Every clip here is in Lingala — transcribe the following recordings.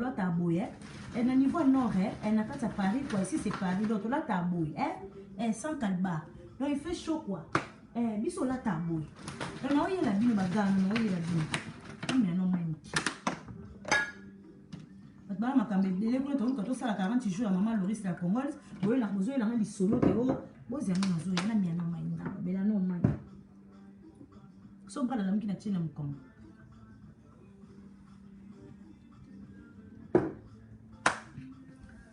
Tolata boye eh, na niveau nord eh, na kati ya Paris quoi. Ici c'est Paris donc tolata boye eh, eh, sans calba. Donc il fait chaud quoi. Eh, biso olata boye. Donc naoyela bino bagano, naoyela bino. Amela no mai moke. Bato bana makambo ebele kuna tokoki tosala 40 jours ya mama Loris la Congolaise. Boyela bozoyela nga lisolo te o bozela nga nazoya na mia no mai ndambo. Bela no mai. So brada lamuki na tie na mokongo.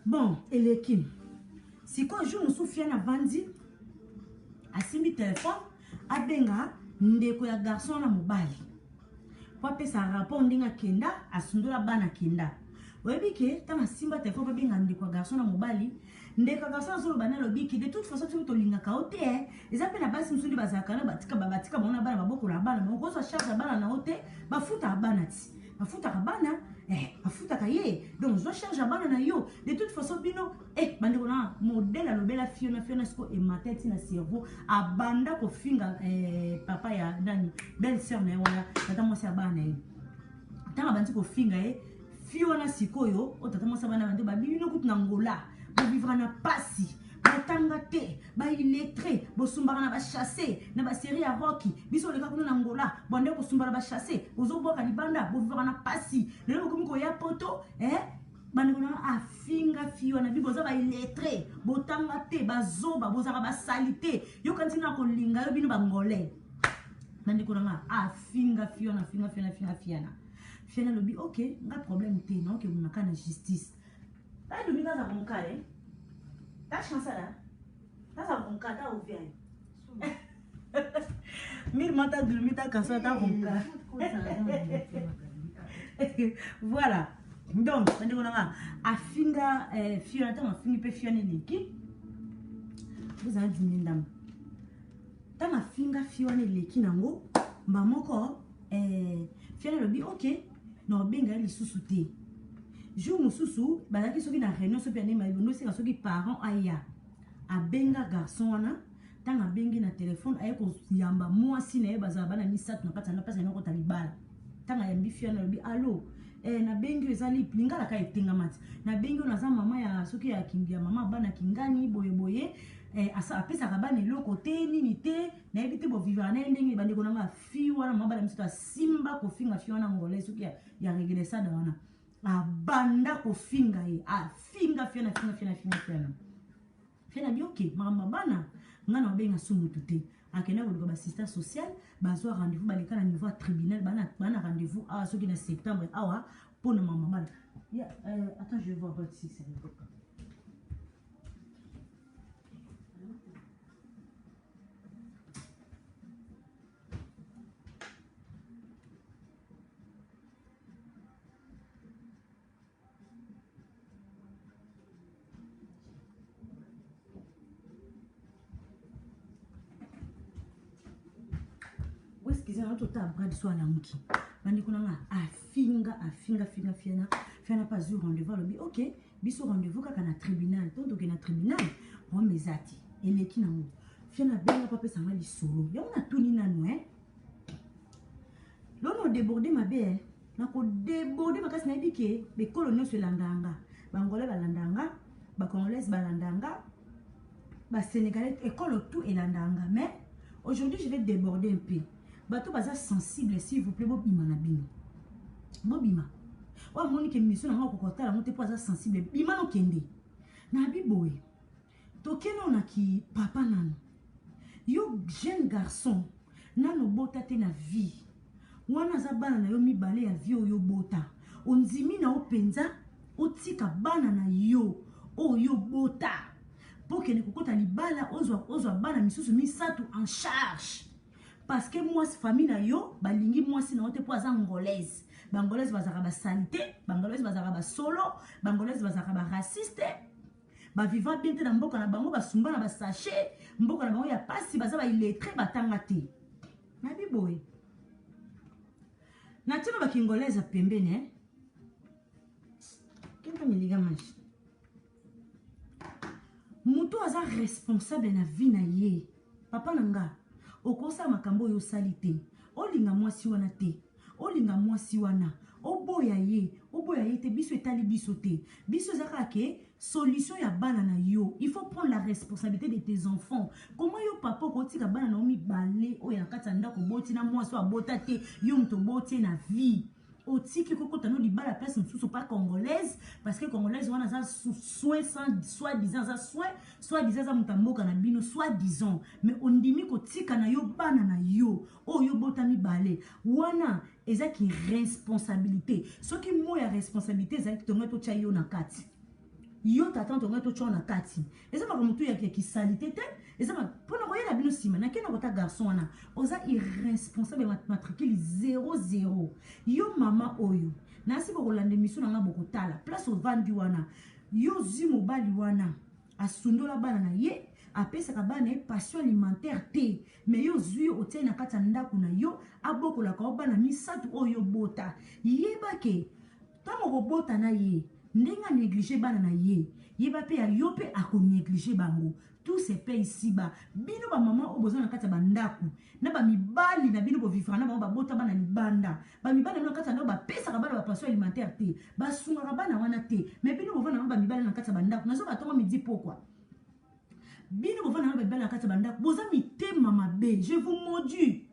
Bon, eleki. Sikoyo jour mosusu Fiana avandi asimbi telefone abenga ndeko ya garçon wana mobali po apesa rapport ndenge akenda asundola bana akenda. Oyebi ke ntango asimba telefone po abenga ndeko ya garçon na mobali, ndeko ya garçon azoloba na alobi ke de toute façon biso tolingaka yo te eh. Eza mpe na basi mosusu nde bazalaka na batika batika bango na bana babokola bana bango kozwa charge ya bana na yo te, bafutaka bana ti bafutaka bana eh, bafutaka ye donc zwa charge ya bana na yo de toute façon bino eh, bandeko na modèle alobela Fiona. Fiona siko emata ti na cerveau abanda kofinga eh, papa ya nani belle sœur na ye wana tata mwasi ya bana na ye. Ntango abandi kofinga ye Fiona sikoyo oyo tata mwasi ya bana bande babino kutu na Angola bovivra na pasi, batanga te, baillettré, bosumbaka na bachasse na baserie ya roki. Biso oleka kuna na Angola bwande kosumbaka na bachasse, bozobwaka libanda, bovivaka na pasi. Lelo bokomi koya poto eh? Bandeko na afinga Fiona bi boza baillettré, botanga te, bazoba, bozalaka basali te. Yoka ntina kolinga yo bino bangolais. Bandeko na nga afinga Fiona, afinga Fiona, afinga Fiona. Fiona alobi ok, nga problème te, naoke bomaka na justice. Tá dormindo, tá roncar, hein? Tá chancela? Tá roncar, tá ouvindo? Minha irmã tá dormindo, tá cansada, tá roncar. Voilà. Donc, bandeko na nga afinga eh, Fiona. Ntango afingi mpe Fiona eleki, bozala dimi ndambo. Ntango afinga Fiona eleki nango mba moko eh, Fiona alobi ok, na obenga ye lisusu te. Jour mosusu bazalaki soki na réunion soki ya ndenge mayibondo esenga soki parent aya abenga garçon wana. Ntango abengi na telefone aye koyamba mwasi na ye, bazala bana misato na kati ya mpasi na kota libala. Ntango ayambi Fiona alobi allo eh, nabengi yo ezali lingala ka etengama ti nabengi yo naza mama ya soki ya kingi ya mama bana kingani boye boye eh, apesaka bana eloko te nini te nayebi te bovivaka na ye ndenge. Bandeko na nga fi wana mama bana misato asimba kofinga fi wana ngolais soki ya, ya regresada wana abanda kofinga ye, afinga Fiona, afinga Fiona, afinga Fiona. Fiona bi ok, makambo ya bana nga na obenga su mutu te. Akenda koluka ba assistant social, bazwa rendez-vous, baleka na niveau ya tribunal, bana bana rendez-vous awa soki na septembre awa mpona mama bana. Yeah, attends, je vais voir votre si ça va. Excusez, na tota brad so alamuki. Bandeko na nga afinga afinga afinga Fiona. Fiona mpe azwi rendez-vous, alobi ok, biso rendez-vous kaka na tribunal to toke na tribunal problème eza te. Eleki nango Fiona abenga mpo apesanga lisolo yango. Natuni nanu e lono odéborde mabe e nakodéborde makasi. Nayebi ke bekolo nyonso elandaka nga, bangolais balandaka nga, bacongolaise balandaka nga, basénégalais, ekolo tout elandaka nga. Mais aujourd'hui je vais déborder un peu. Bato baza sensible, s'il vous plaît, bobima na bino, bobima. Oyo amoni ke mission na nga okoka kotala yango te mpo aza sensible, bima nokende. Nabi boye, tokende oyo naki papa nano. Yo jeune garçon, nano obota te na vie wana, aza bana na yo mibale ya vie oyo obota. Ondimi na yo mpenza otika bana na yo oyo obota mpo okende kokota libala, ozwa, ozwa bana misusu misato en charge parce que mwasi famille na yo balingi mwasi na yo te mpo aza ngolaise? Bangolaise bazalaka basali te, bangolaise bazalaka basolo, bangolaise bazalaka baraciste, baviva bien te na mboka na bango, basumba na basachet, mboka na bango ya pasi, baza baillettré, batanga te. Nayebi boye na ntina bakingolaise ya pembeni eh? Kenta miliga maji moto aza responsable na vie na ye. Papa na nga, okosala makambo oyo osali te. Olinga mwasi wana te, olinga mwasi wana, oboya ye. Oboya ye te, biso etali biso te. Biso eza kaka ke solution ya bana na yo. Il faut prendre la responsabilité de tes enfants. Comment yo papa okotika bana na yo mibale oyo na kati ya ndako oboti na mwasi oyo abota te, yo moto oboti ye na vie. Otiki kokota no libala place mosusu pa congolaise parce que congolaise wana aza soin sans soit disant aza soin soit disant aza moto ya mboka na bino soit disant mais ondimi kotika na yo bana na yo oyo obota mibale wana eza ki responsabilité. Soki mot ya responsabilité ezalaki tongai totya yo na kati, yo tata tongai totya yo na kati, eza makambo tu ya kisalite te, eza mpona koyela bino nsima. Nakende kota garçon wana oza irresponsable matricule 00. Yo mama oyo nasi bokolanda émission na nga, bokotala place ovandi wana, yo zwi mobali wana asundola bana na ye, apesaka bana ye pension alimentaire te, mais yo ozwi yo otiai na kati ya ndako na yo, abokolaka yo bana misato oyo obota. Yeba ke ntango okobota na ye, ndenge anéglige bana na ye, yeba mpe ya yo mpe akonéglige bango. Tout se paye ici-bas. Bino bamama oyo boza na kati ya bandako na bamibali na bino, bovivra na bango, babota bana libanda, bamibali na bino na kati ya ndako bapesaka bana bapension alimentaire te, basungaka bana wana te, mais bino bovanda na bamibali na kati ya bandako, nazoba ntongo midi pokwa, bino bovanda na bamibali na kati ya bandako, boza mitema mabe. Je vous maudis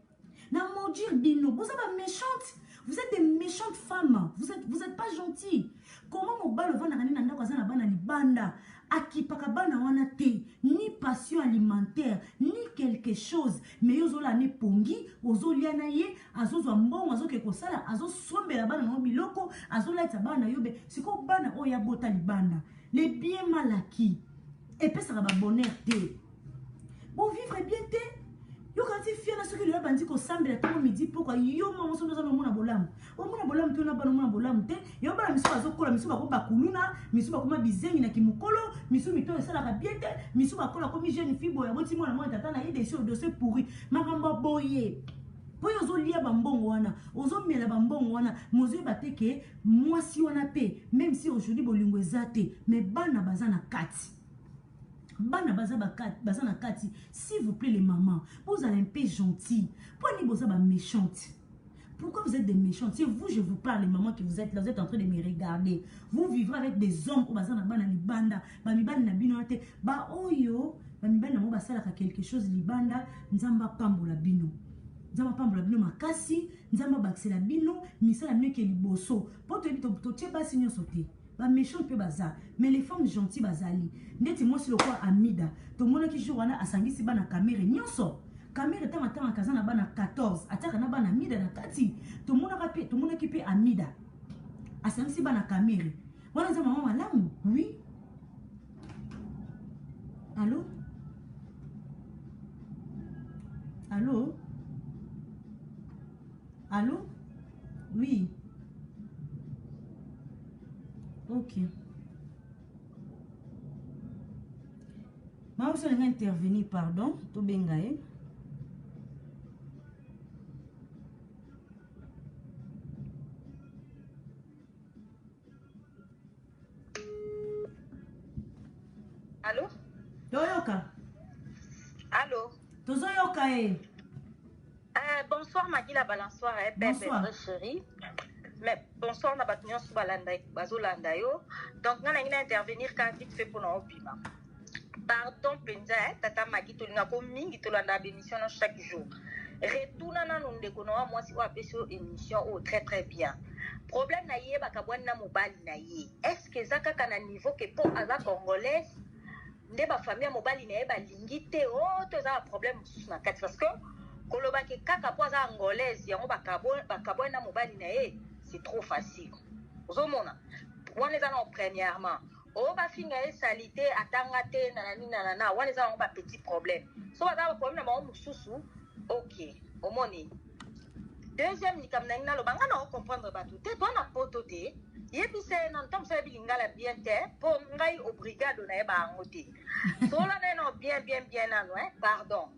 na maudire bino, boza baméchante, vous êtes des méchantes femmes, vous êtes pas gentil. Comment mobali ovandaka nde na ndako, aza na bana libanda, akipaka bana wana te, ni pension alimentaire ni quelque chose, mais yo ozolala ne pongi, ozolia na ye, azozwa mbongo, azoke kosala, azosombela bana na yo biloko, azolatisa bana na yo be. Sikoyo bana oyo abota libanda, le bien mal acquis epesaka babonheur te, bovivre bien te. Yoka ti fiana soki lelo bandi kosambela ntango midi pokwa, yo mama soki oza na omona bolamu, omona bolamu te, ona bana omona bolamu te. Yo bana misu bazokola, misu bakoma bakuluna, misu bakoma bizengi na kimokolo, misu mito esalaka bien te, misu bakola komi jeune fille boye, aboti mwana mwana tata na ye desi dossier pourri, makambo boye. Mpo yo ozolia bambongo wana, ozomela bambongo wana, mozoyeba te ke mwasi wana mpe, même si aujourd'hui bolingo eza te, mais bana baza na kati, bana baza, baza na kati. S'il vous plaît les mamans, bozala un peu gentil. Mpo ani boza baméchante? Pourquoi vous êtes des méchantes? C'est vous, je vous parle, les mamans qui vous êtes là, vous êtes en train de me regarder. Vous vivrez avec des hommes oyo baza na bana libanda, bamibali na bino te, ba oyo bamibali na bango basalaka quelque chose libanda. Nzambe apambola bino, Nzambe apambola bino makasi, Nzambe abakisela bino misala bino eke liboso. Mpo toyebi totie basi nyonso te baméchante mpe baza, mais les femmes gentilles bazali ndeti mwasi lokola Amida. Tomonaki jour wana asangisi bana Kamerhe nyonso. Kamerhe ntango atangaka aza na bana 14, atiaka na bana Amida na kati. Tomonaka mpe, tomonaki mpe Amida asangisi bana Kamerhe wana. Eza mama malamu. Oui, allo, allo, allo, oui, ok. Mama biso alinga intervenir, pardon, tobenga ye. Allo? Toyoka. Allo? Tozoyoka ye. Bonsoir Magila Balançoire, eh, bébé, Bonsoir. Vrai chéri. Mais bonsoir na bato nyonso balanda bazolanda yo. Donc nga nangi na intervenir ka vite fait mpona obima. Pardon mpenza, eh, tata Magi, tolingako mingi, tolanda bémission no chaque jour. Retuna nanu ndeko na wa mwasi oyo apesi yo émission oyo très très bien. Problème na ye bakabwani na mobali na ye. Est-ce que eza kaka na niveau ke mpo aza congolaise nde bafamille ya mobali na ye balingi te, o to eza baproblème mosusu na kati? Parce que koloba ke kaka mpo aza angolaise yango bakabwani na mobali na ye, c'est trop facile. Ozomona wana eza na premièrement oyo bafinga ye sali te, atanga te, nanani nanana, wana eza bango bapetit problème. So baza baproblème na bango mosusu, ok. Omoni, deuxième likambo na ngai naloba, ngai na ocomprendre bato te, toa na poto te. Yebisa ye nano, ntango mosusu ayebi lingala bien te, mpo ngai obrigado nayeba yango te. Sola na ye nano bien bien bien nano, eh? Pardon,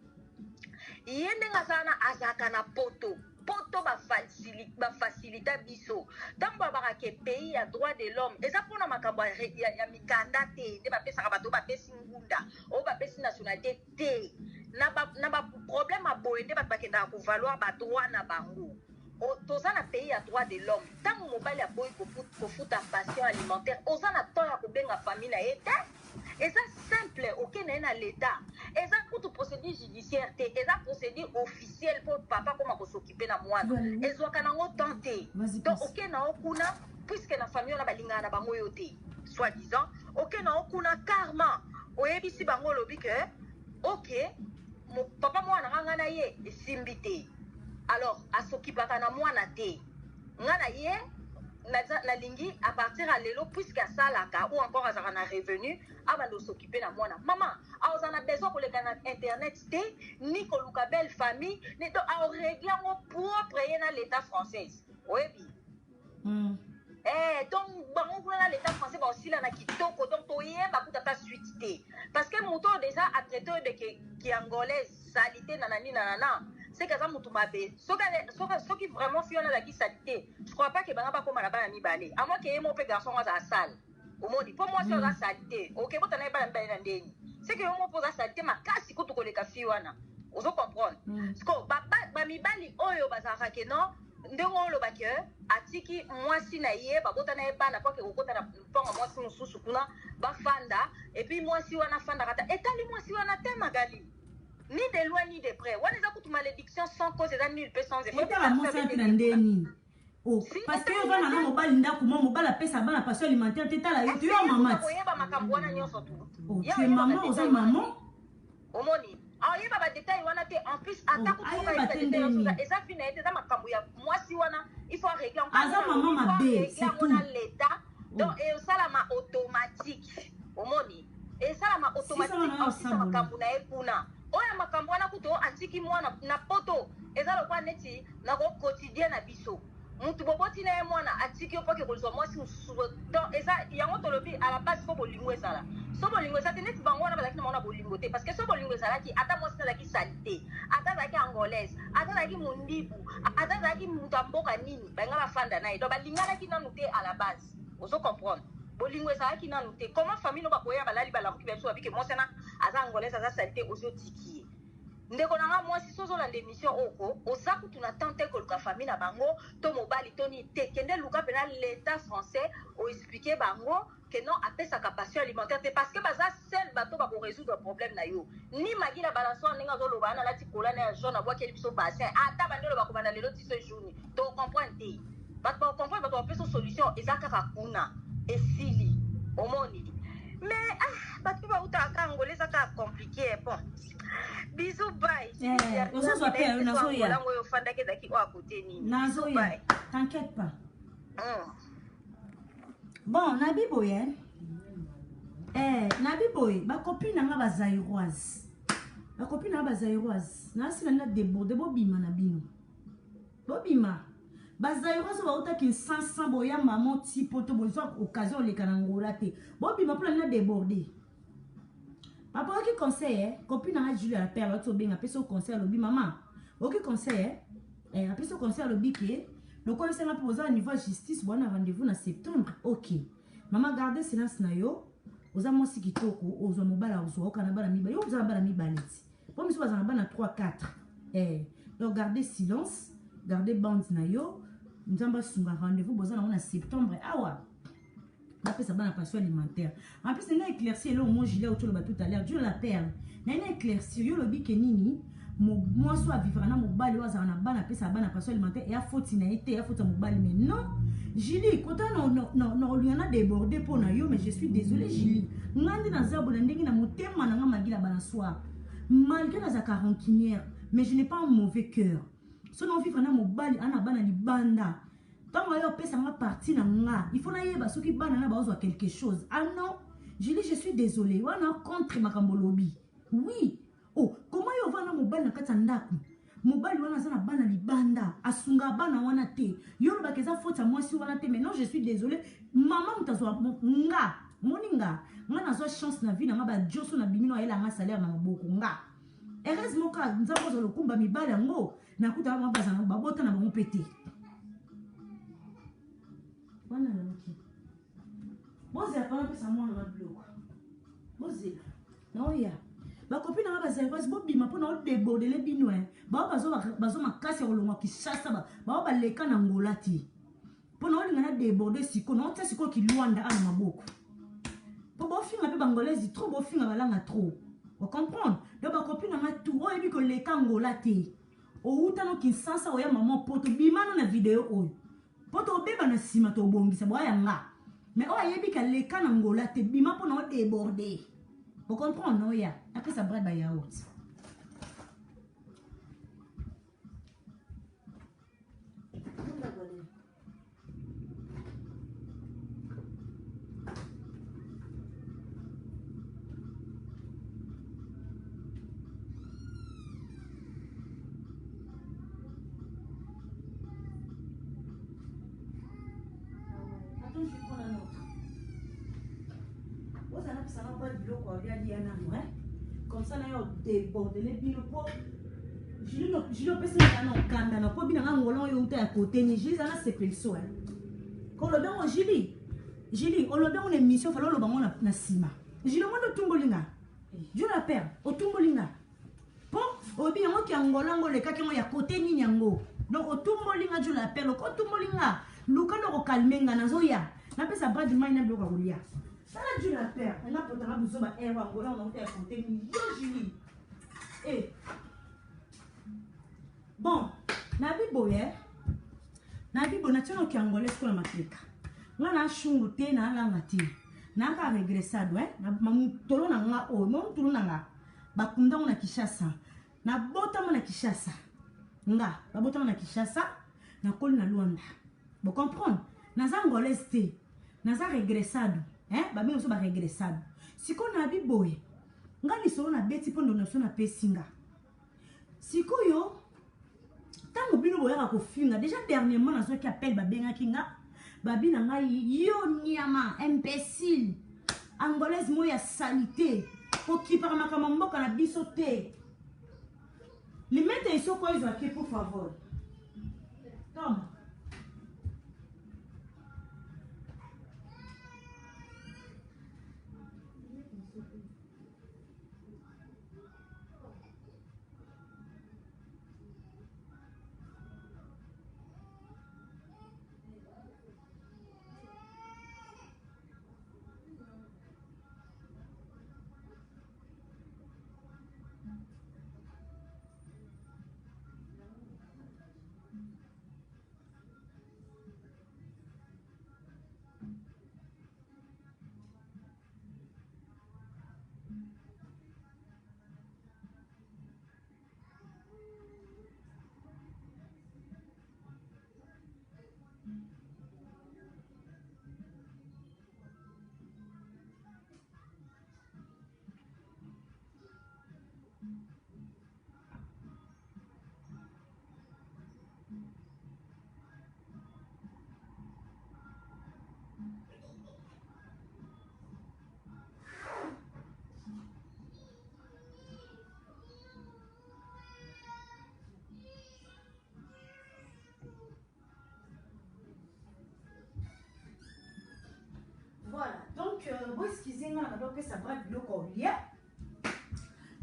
ye ndenge aza wana, azalaka na poto. Poto bafacilita biso. Ntango balobaka ke pays ya droit de l'homme, eza mpona makambo ya mikanda te nde bapesaka bato oyo bapesi ngunda, oyo bapesi nationalité te. Na baproblème ya boye nde bato bakendaka kovaloir badroit na bango. Toza na pays ya droit de l'homme. Ntango mobali aboyi kofuta pension alimentaire, oza na temps ya kobenga famille na ye te. Eza simple, oke na ye na l'État. Eza kutu procédure judiciaire te, eza procédure officielle mpo papa akoma kos'occuper na mwana. Ezwaka nango temps te. Donc oke na yo kuna, puisque na famille wana balingaka na bango yo te, soit disant oke na yo kuna carrément, oyebisi bango, olobi ke ok, papa mwana nga, nga na ye esimbi te, alors as'occupaka na mwana te. Nga na ye nalingi à partir ya lelo, puisque asalaka ou encore azalaka na revenu, abanda os'occuper na mwana. Mama aoza na besoin koleka na internet te, ni koluka belle famille ni. Donc aorégler yango propre ye na l'État française, oyebi. Donc bango kuna na l'État français baosila na kitoko. Donc toyeba kuta ata suite te, parce que moto oyo déjà atraité oyo deke ki angolaise, salité na nani na nana, c'est que aza motu mabe. Soki vraiment fille wana azalaki salité, je crois pas ke banga bakóma na bana mibale, à moins ke ye mo mpe garçon ngo azala sale. Omoni, mpo mwasi oyo aza salité, oke bota na ye bana mibale na ndeni, c'est que yo mo mpo oza salité makasi kutu koleka fille wana. Ozo comprendre? Siko bamibali oyo bazalaka ke non, ndenge oloba ke atiki mwasi na ye, babota na ye bana, po ake kokota na mpongo mwasi mosusu kuna bafanda, et puis mwasi wana afandaka ta, etali mwasi wana te. Magali, ni de loin ni de près, wana eza kutu malédiction sans cause, eza nul mpe sans effet. Etala mwasi wana mpe na nde nini? Oh, parce que yo ovanda na mobali ndako mwa, mobali apesa bana pension alimentaire te. Tala yo, yo mama ti. Koyeba makambo wana nyonso tu. Oh, tu es maman, oza maman. Omoni, aoyeba badétail wana te. En plus, ata ayeba te ndeni. Eza vie na ye te, eza makambo ya mwasi wana, il faut arégler. Aza mama mabe, c'est tout. Na l'État, donc eosalama automatique. Omoni, esalama automatique, osisa makambo na ye kuna. Oyo makambo wana kutu atiki mwana na poto, eza lokwa neti na ko quotidien na biso. Mutu boboti na ye mwana, atiki yo mpo ake kozwa mwasi mosusu. Donc eza yango tolobi, à la base fo bolingo ezala. So bolingo eza te, neti bango wana bazalaki na bango na bolingo te, parce que so bolingo ezalaki, ata mwasi azalaki sale te, ata azalaki angolaise, ata azalaki mondibu, ata azalaki moto ya mboka nini, balinga bafanda na ye. Donc balinganaki nanu te à la base. Ozo comprendre? Bolingo ezalaki nanu te. Comment famille no bakoya, balali, balamuki, babiso babike mwasi wana aza angolaise, aza sale te, ozotiki ye? Ndeko na nga mwasi, so ozolanda émission oko, oza kutu na temps te koluka famille na bango to mobali to nini te. Kende luka mpena l'État français, oexpliquer bango ke non, apesaka pension alimentaire te, parce que baza seul bato bakorésoudre problème na yo. Ni Magila Balançoire, ndenge azoloba wana, alati kola na ya jaune, abwakeli biso bassin, ata bandi oloba kobanda lelo ti so journée, tocomprendre te. Bato bakocomprendre, bato bapesa solution eza kaka kuna, esili. Omoni, mais ah, bato mpe bautaka Angola, eza kaka compliqué. Bon, bisous, bye. Ozozwa mpe yo, nazoya. Yango oyo ofandaki ezalaki oyo akote nini? Nazoya, t'inquiète pas. Bon, nabi boye, nabi boye, bacopine na nga bazairoise, bacopine na nga bazairoise, nasila na déborde. Bobima na bino, bobima bazairoise oyo bautaki nsansan, boya mama ti poto, bozwa occasion oleka na Ngola te. Bobima mpona na déborde. Papa, oyoki conseil? Copine nanga Julie la Perle oti obenga, apesi yo conseil, alobi mama, oyoki conseil? Apesi yo conseil, alobi ke lokola esanga mpe boza na niveau ya justice, boza na rendez-vous na septembre. Ok mama, garde silence na yo. Oza mwasi kitoko, ozwa mobali, ozwa oka na bana mibale. Yo oza na bana mibale ti mpo miso baza na bana 3 4. Donc garde silence, garde bande na yo. Nzambe asunga. Rendez-vous boza nango na septembre awa, bapesa bana pension alimentaire. En plus, nga éclaircir eloko mo Julia oti oloba tout à l'heure. Dieu la Perle, na ye éclaircir yo, olobi ke nini? Mwasi oyo avivra na mobali oyo azala na bana, apesa bana pension alimentaire, eya foti na ye te, eya foti ya mobali. Mais non, Julie, kota na olinga na déborde mpo na yo, mais je suis désolé, Julie. Nga nde naza boye na ndenge na motema na nga Magila Balançoire. Malgré nazalaka rancunière, mais je n'ai pas un mauvais cœur. So na ovivre na mobali ana bana libanda, ntango ayo apesanga parti na nga, il faut nayeba soki bana na bazwa quelque chose. Ah non, Julie, je suis désolé, wana contre makambo olobi. Oui, oh, comment yo ovanda mobali na kati ya ndako, mobali wana aza na bana libanda, asunga bana wana te, yo olobaka eza faute ya mwasi wana te? Mais non, je suis désolé, mama. Moto azwa nga, moni nga, nga nazwa chance na vie na nga, badioso na bimi no ayelanga salaire na maboko nga. Heureusement ka Nzambe azwa lokumba. Mibali yango nakuta bango bazala babota na bango mpe te. Wana naluki bozela mpona mpesa mwana na biloko, bozela naoya. Bakopi na nga ba Zaïroise bobima mpo na odebordele bino eh. Bao bazo bazo makasi ya kolongwa Kinshasa bao baleka na Angola te. Mpo na olinga na deborde sikoyo na otia sikoyo kilwanda awa na maboko. Mpo bofinga mpe bangolaise trop bofinga balanga trop. O comprendre? Donc bakopi na nga tout oyebi koleka Angola te. Owuta no Kinshasa oya maman poto bima no na video oyo. Po tobeba na sima tobongisa boa ya nga. Mais oyo ayebi ka leka na Angola te bima mpo na o deborde. Bo comprendre no ya apesa bread ba yaourt. Attends, je vais prendre un autre. ozala napesanga mpo biloko ya lia nano eh? comme ça nayo debordele bino mpo jili opesi nga na okanda na mpo bina nga ngolo oyo uta ya kote ni jili zala sepeliso eh? kolobi yango jili jili olobi yango na émission fala oloba yango na nsima jili omoni otumboli nga dieu la père otumboli nga po oyebi yango ki angola yango olekaki yango ya kote nini yango donc otumboli nga dieu la père loko otumboli nga luka nde okokalme nga nazoya napesa brad mai na biloko ya kolia tala dieu la père nga potanga buzoba ero angola yango nauta ya kote nini yo julie e eh. Bon, nabi boye nabi boye natia noki angolais sikoyo na mapeka nga na shungu te nalanga te naka regressado eh? mutolo na nga oyo mo mutolo na nga bakunda ngo na Kinshasa nabotama na Kinshasa nga babotama na Kinshasa nakoli na Luanda bo comprendre naza angolaise te naza regressado eh? babengi biso ba regressado sikoyo nabi boye nga lisolo nabeti mpo ndono biso napesi nga Sikoyo ntango bino boyaka kofinga deja dernièrement nazwaki appel babengaki nga babi na ngai yo niama imbécile angolaise moko ya salite kokipaka makambo ya mboka na biso te limete esoko ezwaki pour favor tom Voilà, donc euh, bo excusez nga na pesa bras biloko olia.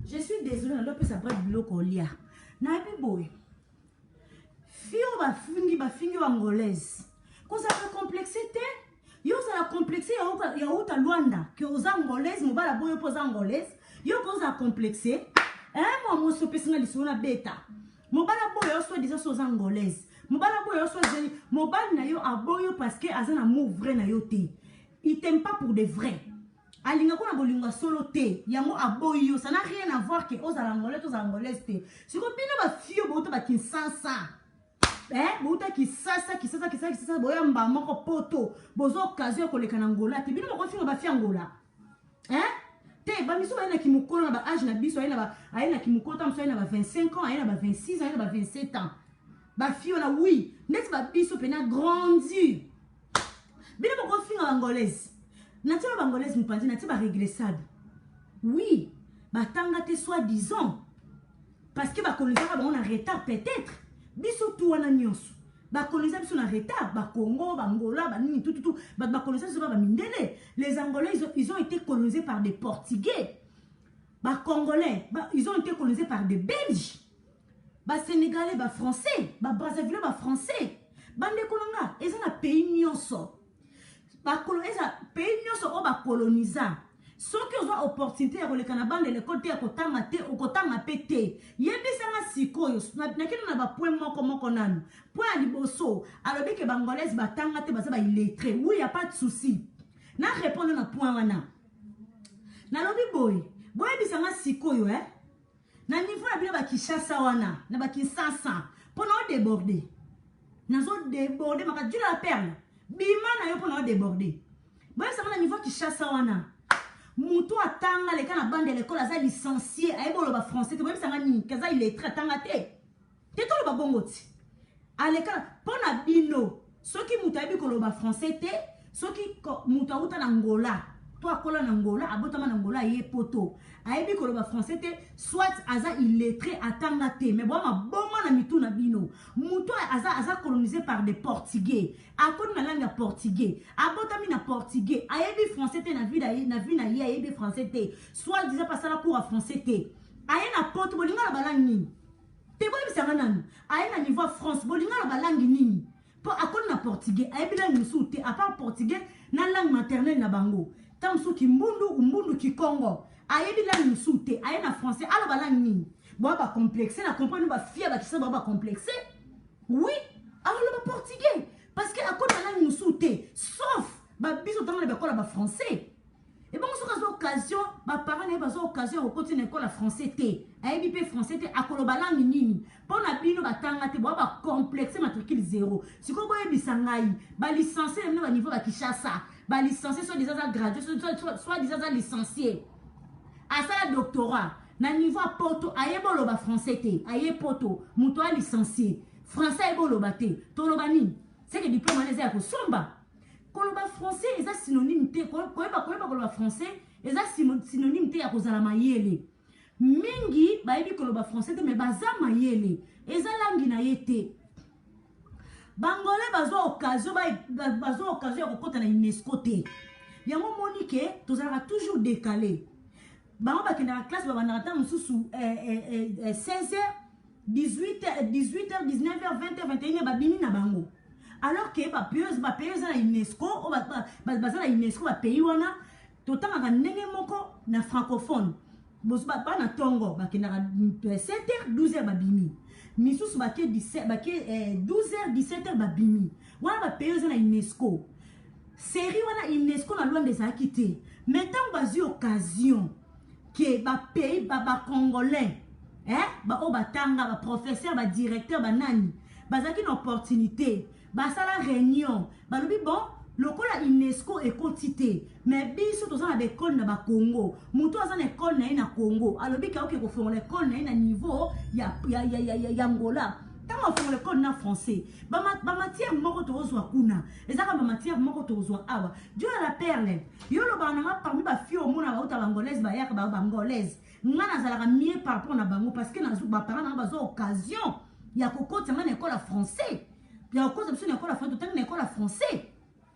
Je suis désolée na pesa bras biloko olia. Nayebi boye. Fille oyo bafingi bafingi yo angolaise. Kozala complexe te. Yo ozala complexe ya uta Luanda que oza angolaise mobala boyo mpo oza angolaise. Yo kozala complexe. Eh mwa mwasi opesi nga lisolo na beta. Mobala boyo yo soit disant so oza angolaise. Mobala boyo yo soit disant mobali na yo aboyo parce que aza na amour vrai na yo te. Il t'aime pas pour de vrai. Alinga ko na bolingo ya solo te. Yango aboyi yo. Ça n'a rien à voir que ozala angolaise ozala angolaise te. Siko bino ba fille bouta ba Kinshasa. Eh, bouta Kinshasa, Kinshasa, Kinshasa, Kinshasa, boya mba moko poto. Bozo occasion ya koleka na Angola te. Bino bokofinga ba fille Angola. Hein? Te, ba miso baye na kimokolo na ba âge na biso, aye na ba aye na kimokolo ta moso aye na ba 25 ans, aye na ba 26 ans, aye na ba 27 ans. Ba fille na oui, neti ba biso pena grandi. Bino bokofinga ba angolaise. Natie ba angolaise mopanzi, natie ba regressable. Oui, batanga te soit disant parce que bakolonisaka bango na retard peut-être. Biso tu wana nyonso. Bakolonisa biso na retard, ba Congo, ba Angola, ba nini tout tout tout, bato bakolonisa biso ba mindele. Les Angolais ils ont, ils ont été colonisés par des Portugais. Ba Congolais, ba, ils ont été colonisés par des Belges. Ba Sénégalais, ba Français, ba Brazzaville, ba Français. Bandeko na nga, eza na pays nyonso. Ba eza pays nyonso oyo ba colonisa. Soki ozwa opportunité ya koleka na bande l'école te ya kotanga te, okotanga mpe te. Yebisanga sikoyo, nakende na ba point moko moko nanu. Point ya liboso, alobi ke bangolaise batanga te, baza ba illettré. Oui, y a pas de souci. Na répondre na point wana. Nalobi boye, boyebisa nga sikoyo eh? Na niveau na bino ba Kinshasa wana, na ba Kinshasa, mpo na odéborde. Nazo déborde maka Dieu la perle. Bima na yo mpo na odéborde. Boyebisa nga na niveau Kinshasa wana. Mutu atanga leka na bande ya l'école aza licencié, ayebi oloba français te, boyebisa nga nini? Kaza illettré atanga te. Te toloba bongo ti. Aleka mpo na bino soki moto ayebi koloba français te, soki moto awuta na Angola to akola na Angola, abotama na Angola, aye poto, ayebi koloba français te, soit aza illettré atanga te. Mais bwa maboma na mitu na bino, moto aza colonisé par des Portugais, akoli na langue ya portugais, abotami na portugais, ayebi français te na vie na ye, ayebi français te, soit disant pasala cours ya français te, aye na poto, bolinga na balangue nini te? Boyebisanga nanu, aye na niveau ya France, bolinga na balangue nini? Mpo akoli na portugais, ayebi langue mosusu te à part portugais na langue maternelle na bango, ntango mosusu kimbundu, umbundu, kikongo, ayebi langue mosusu te, aye na français, aloba langue nini? Boya bacomplexe na comprendre bafia bakisa, boya bacomplexe. Oui, aloba portugais parce que akoli na langue mosusu te, sauf babiso ntango na bakola bafrançais. Ebongo soki azwa occasion, baparent na ye bazwa occasion ya kokoti na ekole ya français te, ayebi mpe français te, akoloba langue nini? Mpo na bino batanga te, boya bacomplexe, matricule zéro. Sikoyo boyebisa ngai, balicencie na bino baniveau bakishasa, balicencie, soit disant aza gradué, soit disant aza licencié, asala doctorat na niveau ya poto, ayebi oloba français te, aye poto, moto alicencie français ayebi oloba te, toloba nini? Seke diplôme wana eza ya kosomba. Koloba français eza synonyme te, koyeba koloba français eza synonyme te ya kozala mayele. Mingi bayebi koloba français te, mais baza mayele, eza langi na ye te. Bangolais bazwa occasion ya kokɔta na UNESCO te. Yango moni ke tozalaka toujours décalé. Bango bakendaka classe, babandaka ntango mosusu 16 heures, 18 18 heures, 19 heures, 20 heures, 21 heures, babimi na bango, alors ke bapays eza na UNESCO, oyo baza na UNESCO, bapays wana totangaka ndenge moko na francophone. Bana ntongo bakendaka 7 heures, 12 heures babimi, misusu bake 12 heures, 17 heures babimi. Wana bapays eza na UNESCO. Série wana UNESCO na Lwanda ezalaki te, mais ntango bazwi occasion ke bapays, bacongolais baoyo batanga, baprofesseur, badirecteur, banani bazalaki na opportunité, basala réunion, balobi: bon, lokola UNESCO ekoti te, mais biso toza na baekole na bacongo, moto aza na ekole na ye na Congo alobi ke aoke kofongola ekole na ye na niveau ya Angola. Ntango afongola ekole na français, bamatière moko tozwa kuna ezaka bamatière moko tozwa awa. Dieu ya la perle, yo olobaka nanga parmi bafille omona bauta bangolaise, bayaka bangolaise, nga nazalaka mieux par rapport na bango parce que baparent nanga bazwa occasion ya kokotisa nga na ekole ya français, ya kokotisa biso na ekole ya français. Totangi na ekole ya français,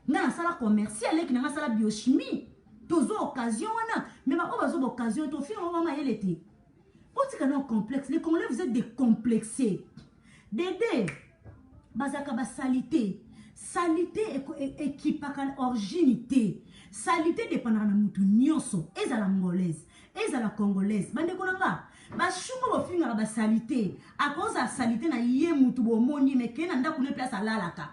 nga nasala commercial, leki nanga asala biochimie, tozwa occasion wana. Mais baoyo bazwa baoccasion, tofina bango mayele te. Botika na complexe. Les Congolais, vous êtes des complexés. Dede bazalaka basali te, saleté ekipaka origine te, saleté dépendaka na motu nyonso, ezala ngolaise, ezala congolaise. Bandeko na nga, bashungo bofingaka basali te, akozala saleté na ye mutu bomoni, me kee na ndako ne place alalaka,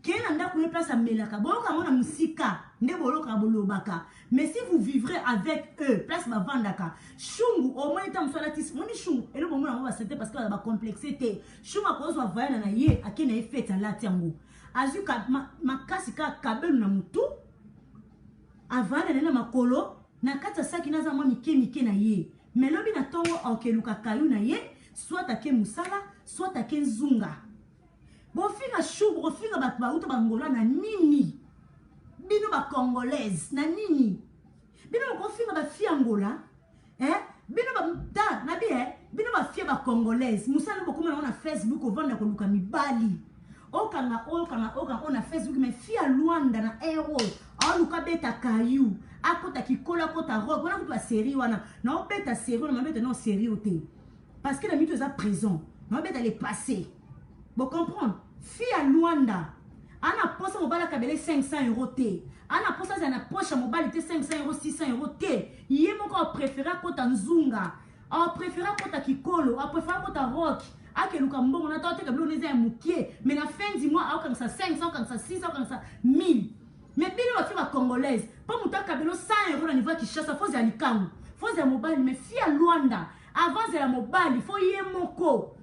kee na ndako ne place amelaka, boyoka yango na mosika nde boyokaka bolobaka. Mais si vous vivrez avec eux, place bavandaka, shungu omoni ntango mosu alati, moni shungu eloko bomona yango basete parce que baza bacomplexe te. Shungu akozwa voyana na ye, ake na ye fete, alati yango, azwi makasi kaka kabelu na motu, avanda na ye na makolo, na kati ya saki naza mwa mike mike na ye. Mais lobi na ntongo aokeluka kayu na ye, soit ake mosala, soit ake nzunga. Bofinga shu, bokofinga bato bauta bangola na nini? Bino bacongolaise na nini? Bino bokofinga bafille Angola, eh? Bino ta nabi, eh? Bino bafille bacongolaise, mosala bokoma nango na Facebook, ovanda koluka mibali, okanga oyo, okanga, okanga oyo na Facebook. Mais fille ya Lwanda na air oyo Aoluka beta caillou, akota kikolo, akota rock, wana kutu ba série wana. Na obeta série wana, mabeta non série te. Parce que na mito eza prison. Na obeta le passé. Bo comprendre? Fille ya Luanda, ana posa mobali akabele 500 euros te. Ana posa azala na poche ya mobali te 500 euros, 600 euros te. Ye moko a préféré akota nzunga. A préféré akota kikolo, a préféré akota rock. Akeluka mbongo na to ateka biloko eza ya mokie, mais na fin du mois aokangisa 500, aokangisa 600, aokangisa 1000. Mais bino ba fille ba congolaise, po moto akabelo 100 euros na niveau ya Kinshasa, faut zala likangu, faut zala mobali. Mais fille ya Luanda, avant zala mobali, faut ye moko.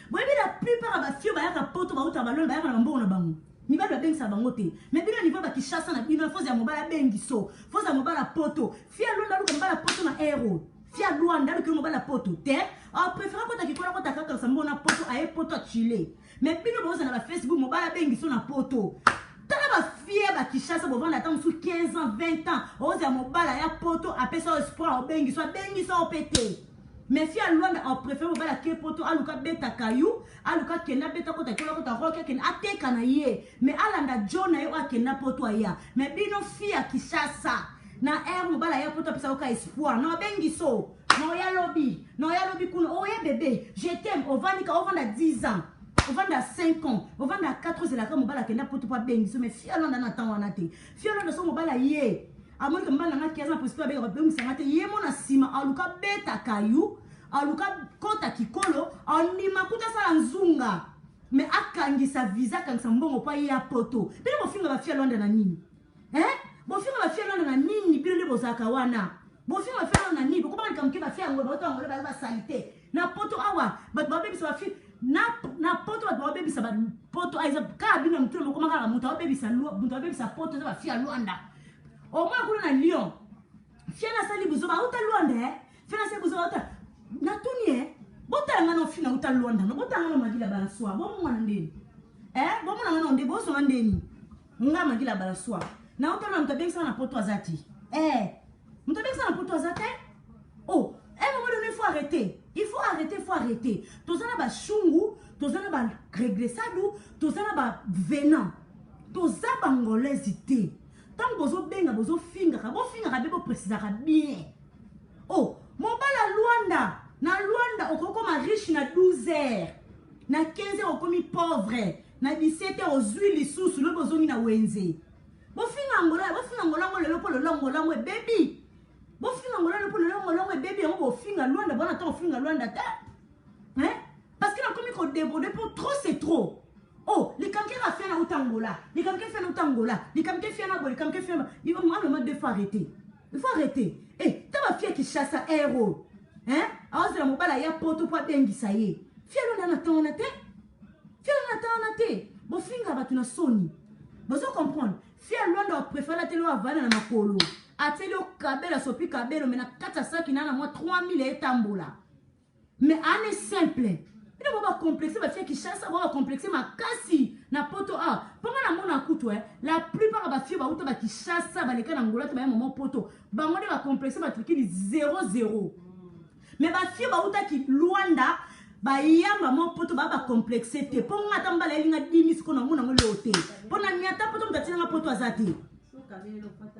Boyebi la plupart ya bafille bayaka poto, bauta balona, bayaka na bambongo na bango, mibali babengisa bango te. Mais bino niveau ba Kinshasa na bino, faut zala mobali abengiso, faut zala mobali ya poto. Fille ya Luanda aluka mobali ya poto na euro. Fille ya Luanda aluka mobali ya poto te, a préféré kota kikola, kota kaka mbongo na poto, aye poto achile. Mais bino bozala na ba Facebook, mobali abengiso na poto. Tala bafille ba Kinshasa, bovanda ata mosusu 15 ans, 20 ans, ozala mobali ya poto apesa yo espoir, obengiso, abengiso yo mpe te. Mais fille ya Luanda a préféré mobali ake poto, aluka beta kayu, aluka kenda beta kota kiola, kota rock, akende ateka na ye, mais alanda jo na ye oyo akenda poto aya. Mais bino fille ya Kinshasa na aire, mobali aya poto apesa yoka espoir na obengiso, na oya lobi, na oya lobi kuna, oye bébé, je t'aime, ovandika, ovanda 10 ans, ovanda 5 ans, ovanda 4, ozelaka mobali akenda poto po abengiso. Mais fille ya Luanda na temps wana te. Fille ya Luanda, so mobali aye, amonike mobali nanga kiaza na possibilité abengaka, abengisanga te, ye mo na nsima aluka beta kayu, aluka kota kikolo, andima kuta asala nzunga, mais akangisa visa, akangisa mbongo mpo aye ya poto. Bino bofinga bafille ya Luanda na nini, eh? Bofinga bafille ya Luanda na nini? Bino nde bozalaka wana, bofinga bafille ya Luanda na nini? Bokomaka likambo ke bafille yango bauta yango baza basali te na poto awa. Bato babebisa bafille na poto, bato babebisa poto eza kaka bino ya motuna. Mokoma kaka moto abebisa, moto abebisa poto eza bafille ya Luanda. Au moins kuna na Lyon, fille nasali buzoba auta Luanda, eh? Fille nasali buzoba auta, natuni, eh? Botala nga na fille nauta Luanda no, botala nga na Magila Balaswa, bomona ndeni, eh? Bomona nga na nde, bozonga ndeni nga Magila Balaswa nauta na moto abengisaka na poto aza te, eh? Moto abengisaka na poto aza te. Oh, un moment donné, il faut arrêter, il faut arrêter, il faut arrêter. Toza na bashungu, toza na baregresadu, toza na bavenant, toza bangolaise te. Ntango bozobenga, bozofingaka, bofingaka mpe boprécisaka bien. Oh, mobala Lwanda, na Lwanda okokoma riche na 12 heures, na 15 heures okomi pauvre, na 17 heures ozwi lisusu, lobi ozongi na wenze. Bofinga Angola, bofinga Angola yango lelo mpo lelo Angola yango ebebi. Bofinga Angola lelo mpo lelo Angola yango ebebi. Yango bofinga Lwanda, bona ntango ofinga Lwanda te, hein? Parce que nakomi kodéborde mpo trop c'est trop. Oh, likambo kaka fia na uta Angola, likambo ke fia na uta Angola, likambo ke fia na boye, likambo ke fia na un moment, deux fois, arrêter, il faut arrêter. Eh, ta bafille Kinshasa ero, hein, aozela mobali aya poto mpo abengisa ye. Fille Luanda na ntango wana te, fille Luanda na ntango wana te. Bofinga bato na soni, bozo comprendre? Fille Luanda apréféré ateli oyo avanda na makolo, atieli okabela sopi kabelo, mais na kati ya saki na mwa 3000 etambola. Mais ane simple, bino bo bacomplexe. Bafille Kinshasa bo bacomplexe makasi na poto a mpo nga namona kutu, eh, la plupart ya bafille bauta bakishasa, baleka na Ngola te, baya mama poto, bango nde bacomplexe batrikili 00. Mais bafille bautaki Lwanda, bayamba mwa poto, baa bacomplexe te. Mpo nga ata mbala elinga dimi siko namona yango leo te, mpo na niata poto, moto atinanga poto aza te.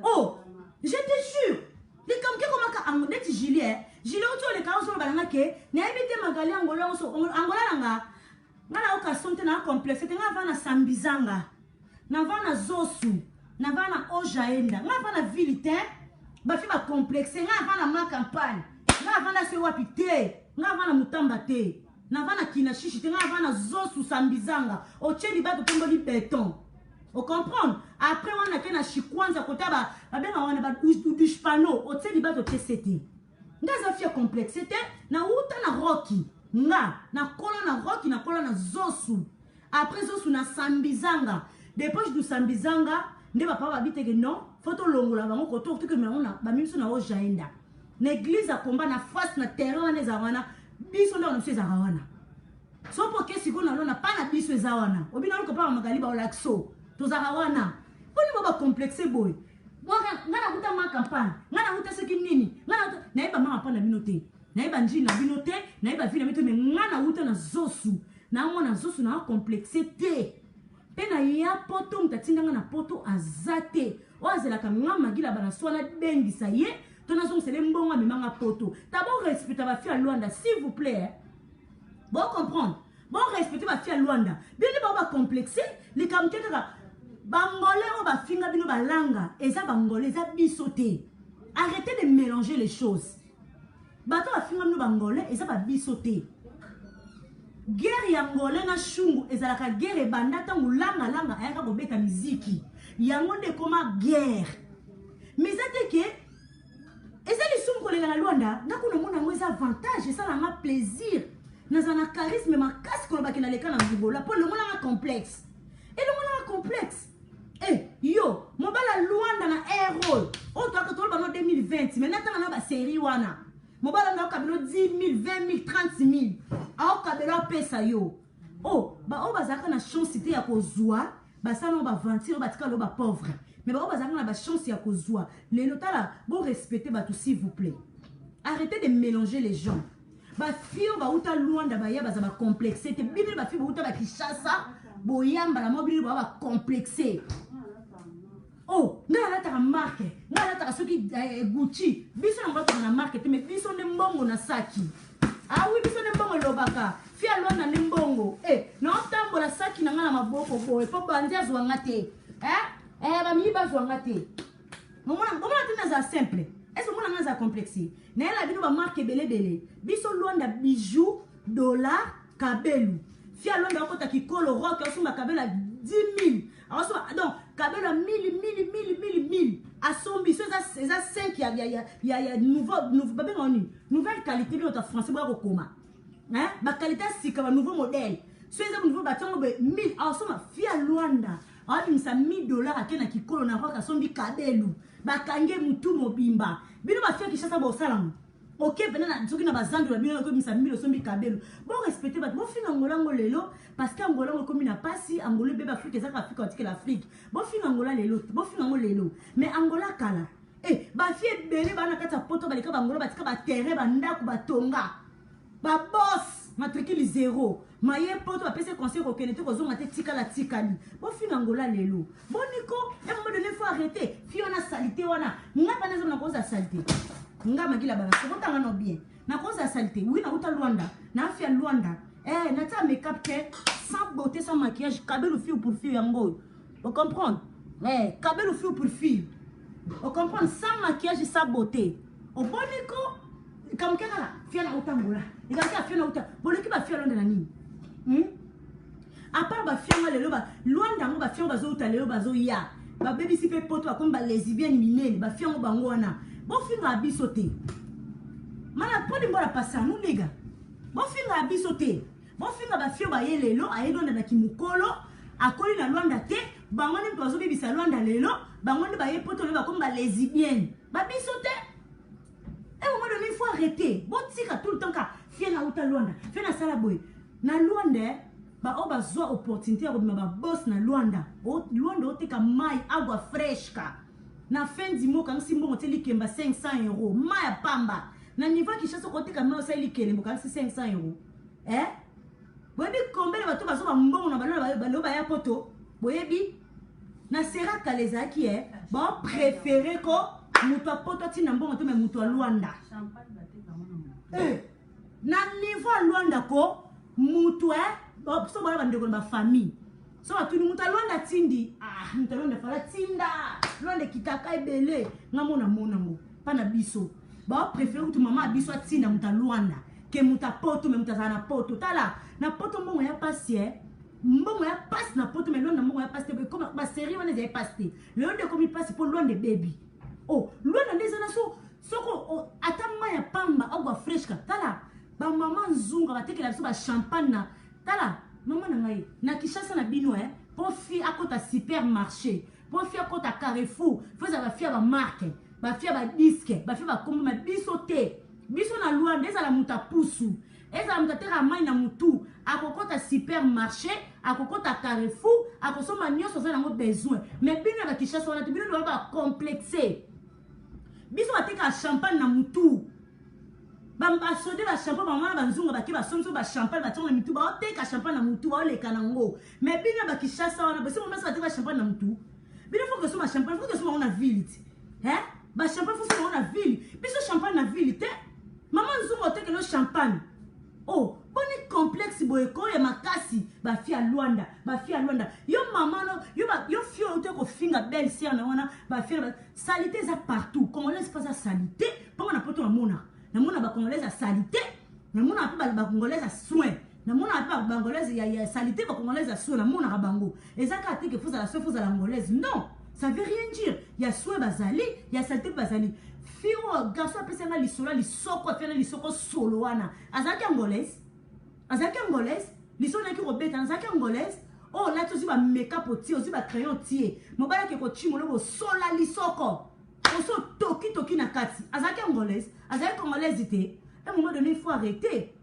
Oh, je te jure, likambo ke komaka ango neti Julie, Julie oti oleka, ozoloba nanga ke nayebi te Magali Angola yango. So Angola nanga, nga nayoka son te, naa complexe te. Nga ava na Sambizanga, nava na Zosu, nava na Ojaenda, nga ava na ville te. Bafi bacomplexe, nga ava na ma campagne, nga avanda se wapi te, nga ava na Mutamba te, nava na Kinashishi te, nga ava na Zosu, Sambizanga, otie libato, tomboli beton, ocomprendre? Après wana ke na Shikwanza, kota babenga wana badushpano, otie libato, otie se te. Nga aza fille complexe te. Nauta na roki, nga nakola na roki, nakola na Zosu, après Zosu na Sambizanga. Depuis du Sambizanga nde bapapa babi teke non, faut tolongola bango koto, tokende bango bami biso na Ojaenda, na église ya komba na face na terrain wana ezala wana. Biso ndako na biso ezalaka wana. So mpo ke sikoyo nalona pa na biso eza wana, obina oluka pa Magali baolakso, tozalaka wana. Mponi bo bacomplexe boye? Nga nakuta ma campagne, nga nakuta soki nini, nga nayeba ma campagne na bino te, nayeba njili na bino te, nayeba vie na bino te. Mais nga nauta na Zosu, naomona Zosu, naa complexe te. Mpe na ya poto, moto atindanga na poto aza te. Oyo azelaka nga Magila bana swa na bengisa ye to nazongisela ye mbongo amema nga poto. Ta bo respecta ba fille ya Luanda s'il vous plaît. Hein. Bo comprendre. Bo respecter ba fille ya Luanda. Bino nde bao ba complexe likambo te kaka bangolais oyo bafinga bino balanga eza bangolais eza biso te. Arrêtez de mélanger les choses. Bato bafinga bino bangolais eza ba biso te. Guerre ya ngolais na shungu ezalaka guerre ebanda ntango langa langa ayaka kobeta miziki yango nde ekoma guerre mais eza te ke eza lisumu kolela na Luanda nga kuna mona yango eza avantage esala nga plaisir nazala na charisme makasi kolobaki naleka na Angola mpo elongola nga complexe elongola nga complexe Eh, yo mobala Luanda na air oyo oyo toyaka toloba no 2020 mais natanga na baserie wana mobala na okabelo 10 000 20 000 30 000 aokabelo apesa yo o oh, baoyo bazalaka na chance te ya kozwa basala ngo baventure oyo batikala oyo bapauvre mais baoyo bazalaka na bachance ya kozwa lelo tala borespecte bato s'il vous plaît arrêtez de mélanger les gens bafille oyo bauta Luanda baya baza bacomplexe te bino bafille bauta bakishasa boyambala mwa bino baa bacomplexe oh ngai nalataka marke ngai nalataka soki eh, Gucci biso nango bataka na marke te mais biso nde mbongo na saki ah oui biso nde mbongo elobaka fi ya Luanda nde mbongo eh, naotambola saki na ngai na maboko boye mpo bandi azwa nga te eh? Eh, bamiyi bazwa nga te omona omona te naza simple est-ce omona nga naza complexe nayela bino bamarke ebelebele biso Luanda bijou dollar kabelu fi ya Luanda akota kikolo rock asomba kabelu ya 10 000 akosomba donc kabelu ya 1000 1000 1000 1000 1000 asombi so eza eza 5 ya ya ya ya, ya nouveau nouveau babengaka nini nouvelle qualité bino ta français boya kokoma hein baqualité ya sika ba nouveau modèle so eza nouveau batiango be 1000 asomba fi ya Luanda abimisa 1000 dollars ake na kikolo na rock asombi kabelu bakange mutu mobimba bino bafia Kinshasa bosalango oke pena na soki na bazando na bino okomisa milo osombi kabelo borespecte bato bofinga Angola ngo lelo parce que Angola ngo ekomi na pasi Angola ebeba Afrique ezaka Afrique batikela Afrique bofinga Angola lelo bofinga ngo lelo mais Angola kala e bafi ebele baa na kati ya poto baleka bangola batika baterrain bandako batonga babos matricule zero maye poto bapesi conseil kokende te kozonga te tikala tikali bofinga Angola lelo boniko un moment donné faut arrêter fi wana salité wana nga pana nzambe nakoza salité nga Magila bana sokotanga no bien nakoza salité oui nauta Luanda nafia Luanda eh natia make-up te sans beauté sans maquillage kabelu fille pour fille yango oyo ocomprendre eh kabelu fille pour fille ocomprendre sans maquillage sans beauté oboniko likambo ke kaka fia na uta Angola likambo ke fia na uta boleki bafia Luanda na nini hmm? à part bafianga lelo ba Luanda yango bafiango bazouta lelo bazoya babebisi mpe poto bakomi balesbienne minene bafiango bango wana bofingaka biso te mana mponi mbola pasa nuniga bofingaka biso te bofinga bafio baye lelo aye Luanda na kimokolo akoli na Luanda te bango nde moto bazobebisa Luanda lelo bango nde baye poto lelo bakomi balesbienne babiso te un moment donné il faut arrêter botika tout le temps ka fie na uta Luanda fie nasala boye na Luanda baoyo bazwa opportunité ya kobima babos na Luanda Luanda oteka mai agua fresca na fin du mois okangisi mbongo tie likemba 500 euro mai ya pamba na niveau ya Kinshasa okoteka mai osali likelembo okangisi 500 euro eh? Boyebi combien bato bazwa bambongo na balo baya poto boyebi na sera kala ezalaki e baopréféré ko moto apoto atinda mbongo te me moto ya Luanda eh, na niveau ya Luanda ko moto e so bana bandeko na bafamille so batuni moto ya Luanda atindi ah, moto ya Luanda fala tinda Luanda ekitaka ebele nga mona monango mpa na biso baopréféré kutu mama ya biso atinda moto ya Luanda ke moto ya poto me moto azala na poto tala na poto mbongo ya pasi e mbongo ya pasi na poto me Luanda mbongo ya pasi te baserie wana ezali pasi te lelo nde ekomi pasi mpo Luanda ebebi o Luanda nde eza na so soko ata mai ya pamba agua fresca tala bamama nzunga batekela biso bachampagne na tala mama na ngai na Kinshasa na bino e mpo fi akota supermarché mpo fi akota Carrefour fo ezala bafi ya bamarke bafi ya badisque bafi ya bakombo ma biso te biso na Luanda ezala moto apusu ezala moto atekaka mai na motu akokota supermarché akokota Carrefour akosomba nyonso aza nango besoin mais bino ya bakinshasa wana te bino nde bacomplexe biso batekaka champagne na motu basode bachampagne bamama na banzunga bake basombi so bachampagne batiango na mitu baoteka champagne na motu baoleka nango mais bino ya bakinshasa wana basi momesa bateka champagne na motu. Bino faut que soma champagne, faut que soma na ville ti. Hein? Ba champagne faut soma na ville. Biso champagne na ville te. Maman Nzungu otekelo champagne. Oh, boni complexe boye ko ya makasi ba fille ya Luanda, ba fille ya Luanda. Yo maman no, yo ba yo fille ote ko finga belle sœur na wana, ba fille salité za partout. Congolaise pas za salité. Pona na poto na mona. Na mona ba congolaise ya salité. Na mona pe ba congolaise ya soin. Na mona pe ba congolaise ya ya salité ba congolaise ya soin na mona ka bango. Eza ka te que faut za soin faut za la angolaise. Non. Ça veut rien dire. Ya soin bazali, ya salité bazali. Fille oyo garçon apesa nga lisolo lisoko afia na lisoko solo wana. Azalaki angolaise. Azalaki angolaise. Lisolo naki kobeta azalaki angolaise. Oyo oh, olati ozwi ba make-up otie, ozwi ba crayon otie. Mobali ake kochimola bosola lisoko. Oso toki toki na kati. Azalaki angolaise, azalaki congolaise te. À un moment donné, il faut arrêter.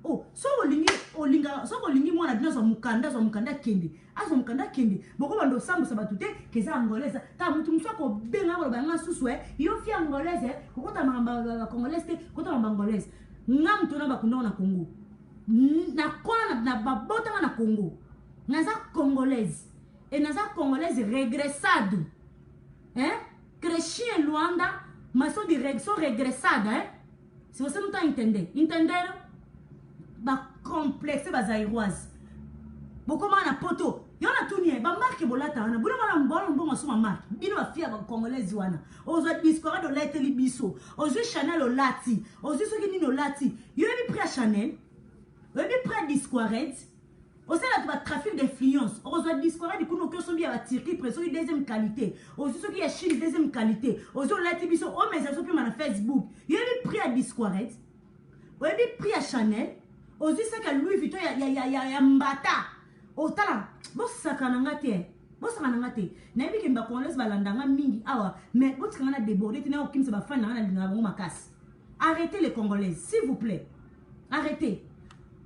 Oh, soki olingi olinga soki olingi mwana bino azwa mokanda azwa mokanda akende azwa mokanda akende bokobanda osambwisa bato te keza angolaise ta moto mosusu akobenga koloba yanga susu e yo fi angolaise eh, kokota makambo ya congolaise te kokota makambo angolaise nga moto na bakundaka na congo nakola na babotanga na congo naza congolaise e naza congolaise regressado hein cresci em luanda mas sou de sou regressada hein Se você não tá entendendo, entenderam? Ba complexe ba zairoise. Bokoma na poto. Yo na tuni eh, ba marque bolata wana. Bino bana mbona mbongo soma marque. Bino ba fia ba congolaise wana. Ozwa discours de leteli biso. Ozwi Chanel olati. Ozwi soki nini olati. Yo yebi prix ya Chanel? Oyebi prix ya Discoired? Osala ba trafic d'influence. Okozwa Discoired kuna oki osombi ya ba Turquie près soki deuxième qualité. Ozwi soki ya Chine deuxième qualité. Ozwi olati biso omeza biso pema na Facebook. Yo yebi prix ya Discoired? Oyebi prix ya Chanel? Ozwi sac ya Louis Vuitton ya, ya, ya, ya, ya mbata. Otala, bosaka na nga te. Bosaka na nga te. Nayebi ke ba Congolais balanda nga mingi awa, mais botika nga na déborder te na okimisa ba fan na nga na lingaka bango makasi. Arrêtez les Congolais, s'il vous plaît. Arrêtez.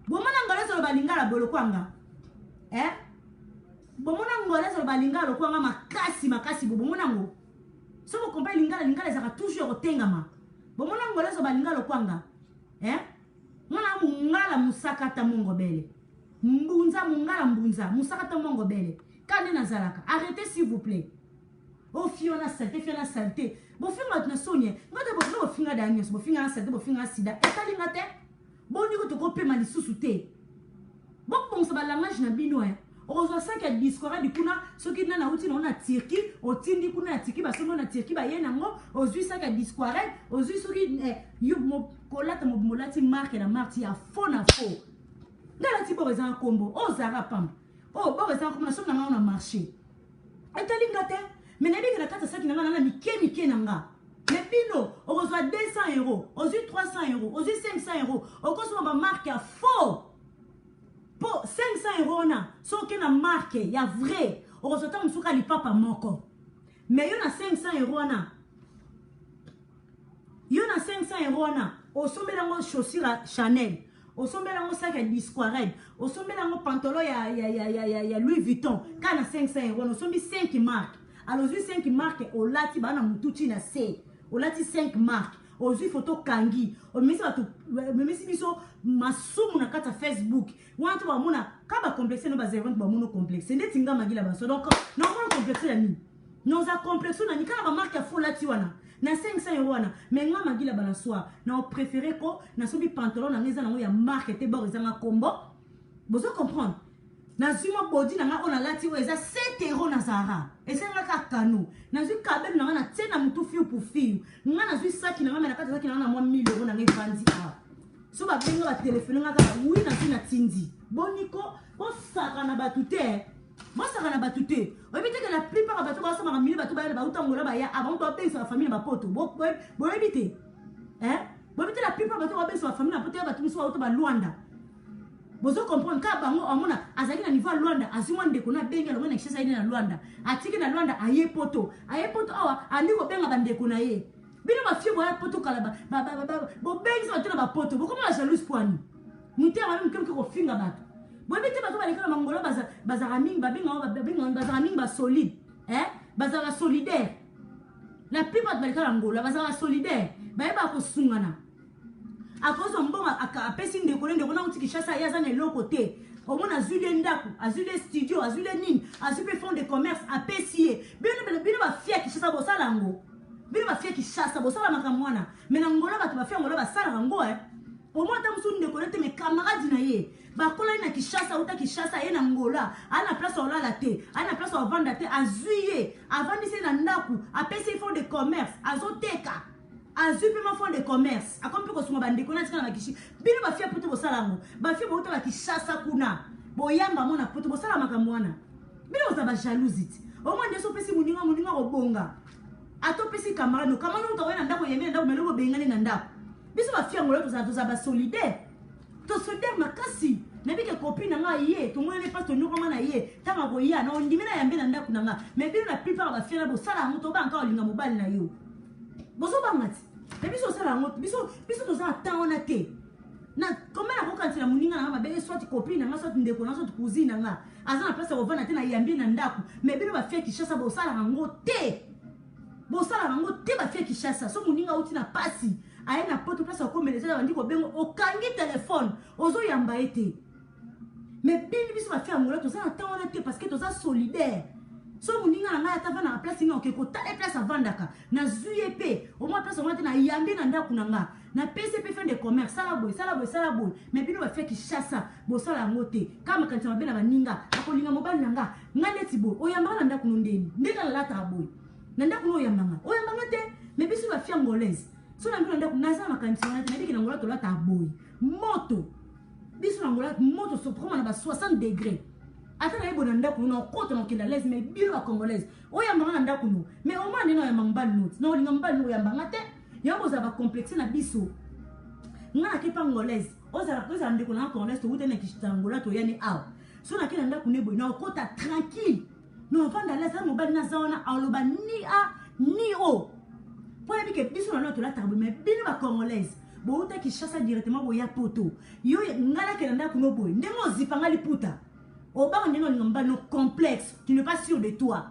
Bomona Angolaise oloba lingala boye lokola nga. Eh? Bomona Angolaise oloba lingala lokola nga makasi makasi bo bomona ngo. Soki okompa lingala lingala ezalaka toujours kotengama. Bomona Angolaise oloba lingala lokola nga. Eh? Nga na mungala musakata mongobele. Mbunza mungala mbunza musakata mongobele. Kande nazalaka. Arrêtez s'il vous plaît. Oh fiona saleté fiona saleté. Bofinga bato na soni. Nga te bofinga bofinga da nyonso, bofinga na saleté, bofinga na sida. Etali nga te. Boni ko tokopema lisusu te. Bobongisa ba langage na bino eh. Okozwa sac ya discorade kuna soki nani auti nango na Turquie, otindi kuna na Turquie, basombi na Turquie baye nango, ozwi sac ya discorade, ozwi soki eh, yo mo, kolata mobimba olati marque na marque ya faux na faux. Nga nalati boro eza na kombo, oyo Zara pamba. Oyo boro eza na kombo nasombi na ngai na marché. Etali nga te, mais nayebi ke na kati ya saki na nga na mike mike na nga. Mais bino okozwa 200 euros, ozwi 300 euros, ozwi 500 euros, okosomba ba marque ya faux. Po 500 euros wana soki oke na marque ya vrai okozwa ntango mosusu kaka lipapa moko. Mais yo na 500 euros wana, yo na 500 euros wana osombeli yango chaussure ya Chanel, osombeli yango sac ya Discoired, osombeli yango pantalon ya, ya, ya, ya, ya, ya Louis Vuitton kaka na 500 euros wana osombi 5 marque. Alors ozwi 5 marque olati baa na mutu ti na se, olati 5 marque, ozwi photo kangi, omemisi bato, omemisi biso masumu na kati ya Facebook wana to bamona ka ba complexe no ba zero bamona complexe ndeti nga magila baso donc na omona complexe ya nini? Noza complexe na nikala ba marque ya faux lati wana na 500 euros wana, mais nga magila bana soir na o préféré ko na sombi pantalon na nga eza nango ya marque te bord ezanga kombo. Bozo comprendre? Nazwi mwa body na nga oyo nalati oyo eza 7 euros na Zara. Esengaka kano. Nazwi kabelo na nga na tie na mutu fiu pour fiu. Nga nazwi saki na nga mais na kati ya saki na nga na mwa 1000 euros na nga evandi awa. So babenga ba telefone nga kaka oui nazwi na tindi. Boni ko bosaka na bato te. Bosaka na bato te. Oyebi te que la plupart ya bato basomaka mili bato baya bauta Angola baya ah bango babengisa ba famille na bapoto. Boyebi te. Hein? Boyebi te la plupart bato babengisa ba famille na poto ya bato mosusu bauta ba Luanda. Bozo comprendre kaka bango amona azalaki na niveau ya Luanda azwi mwa ndeko na abengi alongwe na Kinshasa ye na Luanda atiki na Luanda aye poto aye poto awa andi kobenga bandeko na ye bino bafie boya poto kala bobengisa bato na bapoto bokoma ba jalouse poani motema mabe moke moke kofinga bato boyebi te bato baleka na mangola bazalaka mingi babengaka bazalaka mingi basolide eh? Bazalaka solidaire la plupart bato baleka na Angola bazalaka solidaire bayebaka kosungana akozwa mbongo apesi ndeko ne ndeko na uti Kinshasa ye aza na eloko te. Omona azwi le ndako, azwi le studio, azwi le nini, azwi mpe fond de commerce, apesi ye. Bino bino bafia Kinshasa bosala yango. Bino bafia Kinshasa bosala makambo wana. Mais na Angola bato bafia Angola basalaka yango eh. Omona ata mosusu ndeko na te mais camarade na ye bakolani na Kinshasa, uta Kinshasa ye na Angola, aza na place ya kolala te, aza na place ya kovanda te, azwi ye, avandisi ye na ndako, apesi ye fond de commerce, azoteka. Azwi mpe ma fond de commerce, akomi mpe kosunga bandeko na atika na bakishi. Bino bafia poto bosala yango, bafia bouta ba Kinshasa kuna, boyamba mona poto bosala makambo wana. Bino bozala ba jalousie ti. Omoni nde opesi moninga, moninga kobonga. Ata opesi camarade no, camarade moto akoya na ndako, oyambi na ndako, mais lobi obengani na ndako. Biso bafia Angola tozala, tozala ba solidaire. To solidaire makasi. Nayebi ke copine na nga ye, tomonani mpasi, tonyokama na ye, ntango akoya na ondimi na yambe na ndako na nga. Mais bino na plupart ya bafia na bosala yango, tobanga kaka olinga mobali na yo. Bozobanga ti. Mais biso osala yango, biso, biso toza na temps wana te. Na comment nakokanisela moninga na nga mabe, soit copine na nga, soit ndeko na nga, soit cousine na nga. Aza na place ya kovanda te, na yambi na ndako. Mais bino bafia Kinshasa bosalaka yango te. Bosalaka yango te bafia Kinshasa. So moninga auti na pasi, aye na poto place ya kokomela eza bandi kobenga, okangi telefone, ozoyamba ye te. Mais bino biso bafia Angola toza na temps wana te parce que toza solidaire. So moninga na ngai ata avandaka place nini, oke kotala ye place avandaka, nazwi ye mpe omwa place yango te, nayambi na ndako na nga, napesi ye mpe fin de commerce, sala boye, sala boye, sala boye. Mais bino bafia Kinshasa bosala yango te. Kaka makanisi mabe na baninga, akolinga mobali na nga, nga neti boye, oyambaka na ndako no ndeni, ndenge nalataka boye na ndako no oyambanga, oyambanga te. Mais biso bafia angolaise, so na bino na ndako naza na makanisi wana te, nayebiki na Angola tolataka boye moto. Biso na Angola moto sokoma na ba 60 degrés. Ata na yebo na ndako no okota na okenda l'aise, mais bino ba congolaise oyambanga na ndako no, mais au moins ndenge oyamba mobali no, na olinga mobali no oyambanga te. Yango bozala ba complexe na biso. Nga na kepa angolaise, ozala ozala ndeko na congolaise to wuta na Kinshasa Angola to yani awa. So na kenda ndako ne boye na okota tranquille. Na ovanda l'aise na mobali na za wana aloba ni a ni o. Po yebi ke biso na loto la tarbe, mais bino ba congolaise bouta Kinshasa directement boya poto. Yo nga na kenda ndako no boye ndenge ozipanga liputa. Obanga ndenge olinga mobali no complexe, tu n'es pas sûr de toi.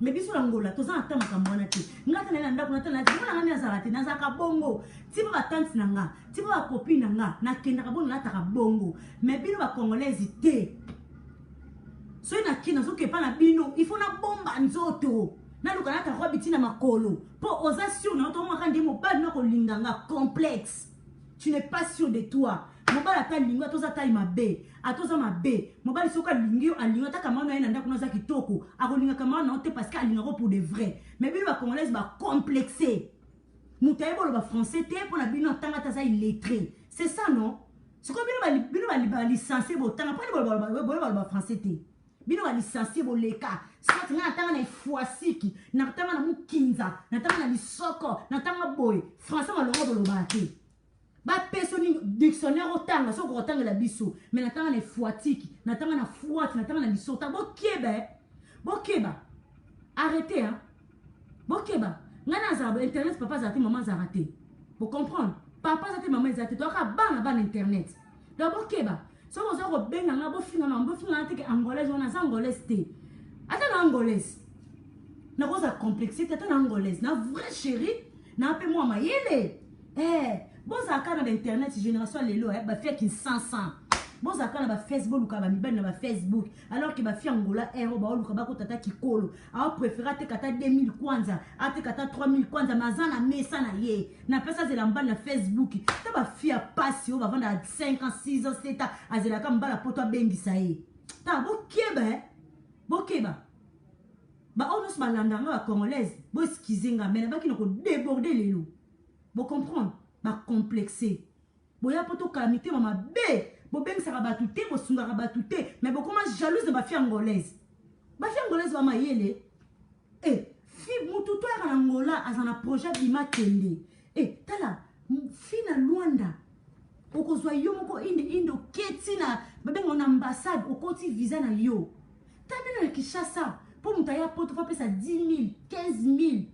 Mais biso na Angola toza na temps makambo wana te. Nga ta na ndako na ta na mona nga nazala te, nazalaka bongo. Ti ba tante na nga, ti ba copine na nga, nakendaka bongo, nalataka bongo. Mais bino ba congolaise te. Soki na kina nazokepa na bino, il faut na bomba nzoto. Naluka nata robe ti na makolo. Po oza sûr na yo maka nde mobali na kolinga nga complexe. Tu n'es pas sûr de toi. Mobali ata alingi ata oza taille mabe, ata oza mabe. Mobali soki alingi yo, alingi ata camarade na ye na ndako na aza kitoko, akolinga camarade na yo te parce que alingaka pour de vrai. Mais bino ba congolaise ba complexé. Moto ayebi oloba français te mpo na bino atanga ata aza illettré. C'est ça non? Sikoyo bino bino ba licencié botanga mpo nini boloba français te? Bino ba licencié boleka. Soit nga natanga na Efuasiki, natanga na Mukinza, natanga na Lisoko, natanga boye. Français malonga bolobaka te. Ba peso nini dictionnaire otanga soki okotangela biso, mais natanga na Efuatiki, natanga na Fuati, natanga na Lisota. Bokeba, bokeba. Arrêtez hein. Bokeba. Nga nazala internet papa azala te, maman azala te. Bo comprendre? Papa azala te, maman ezala te. Toyaka bana bana internet. Donc bokeba. Soki oza kobenga nga bofinga nga, bofinga nga te ke angolaise wana aza angolaise te. Ata na angolaise. Nakoza complexe te ata na angolaise. Na vrai chérie, na pe mwa mayele. Eh, bozalaka na ba internet génération lelo eh, ba fia kinsansan. Bozalaka na ba Facebook, luka ba mibali na ba Facebook. Alors que ba fia Angola ero ba luka ba kotata kikolo. A préférer ateka ata 2000 kwanza, ateka ata 3000 kwanza, mais aza na mesa na ye. Na pesa zela mbali na Facebook. Ta ba fia pasi oyo bavanda 5 ans, 6 ans, 7 ans, azelaka mbala poto abengisa ye. Ta bokeba eh. Bokeba. Ba oyo nyonso balanda nga ba congolaise, bo excuser nga mais nabaki na ko déborder lelo. Bo comprendre? Ba complexé. Boya poto kala mitema mabe. Bobengisaka batu te, bosungaka batu te, mais bokoma jalouse na ba fille angolaise. Ba fille angolaise ba mayele. Eh, fi mutu to yaka na Angola aza na projet bima kende. Eh, tala fi na Luanda. Okozwa yo moko inde inde oketi na babenga na ambassade okoti visa na yo. Tabino na Kinshasa po mutu aya poto fa pesa 10 000, 15 000.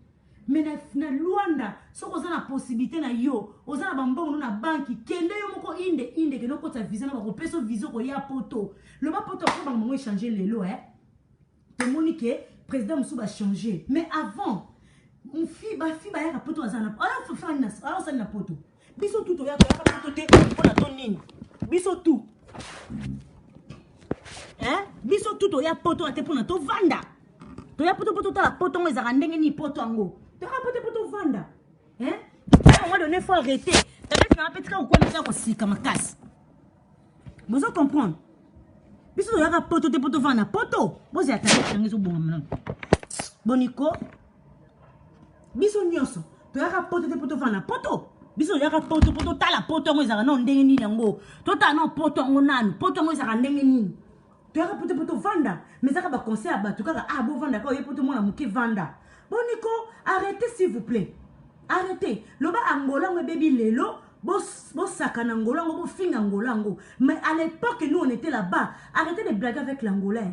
Mais na Luanda soki oza na possibilité na yo, oza na bambongo na banki, kende yo moko inde inde kende okotisa visa na bakopesa visa okoya poto. Loba poto ako bango bango échanger lelo eh. Tomoni ke président mosusu ba changer. Mais avant mfi ba fi bayaka poto baza na ala fani na ala osali na poto. Biso tout toyaka poto te mpona to nini? Biso tout. Eh? Biso tout toya poto te pona tovanda. Toya poto po totala poto ngo ezalaka ndenge nini poto yango. Toyaka poto po tovanda. Hein? À un moment donné, faut arrêter. Peut-être na petit ka okwamisa kosika makasi. Bozo comprendre? Biso toyaka poto te po tovanda poto. Bozela tablette yango ezobongama nano. Boniko biso nyonso toyaka poto te po tovanda poto. Biso toyaka poto po totala poto yango ezalaka nano ndenge nini yango. Totala nano poto yango nanu. Poto yango ezalaka ndenge nini. Toyaka poto po tovanda. Mais ezaka ba conseil ya bato kaka ah bovanda kaka oye poto mwana moke vanda. Boniko arrêtez s'il vous plaît. Arrêtez. Loba Angola ngo ebebi lelo bosakana Angola ngo bofinga Angola ngo. Mais à l'époque nous on était là-bas. Arrêtez de blaguer avec l'Angolais.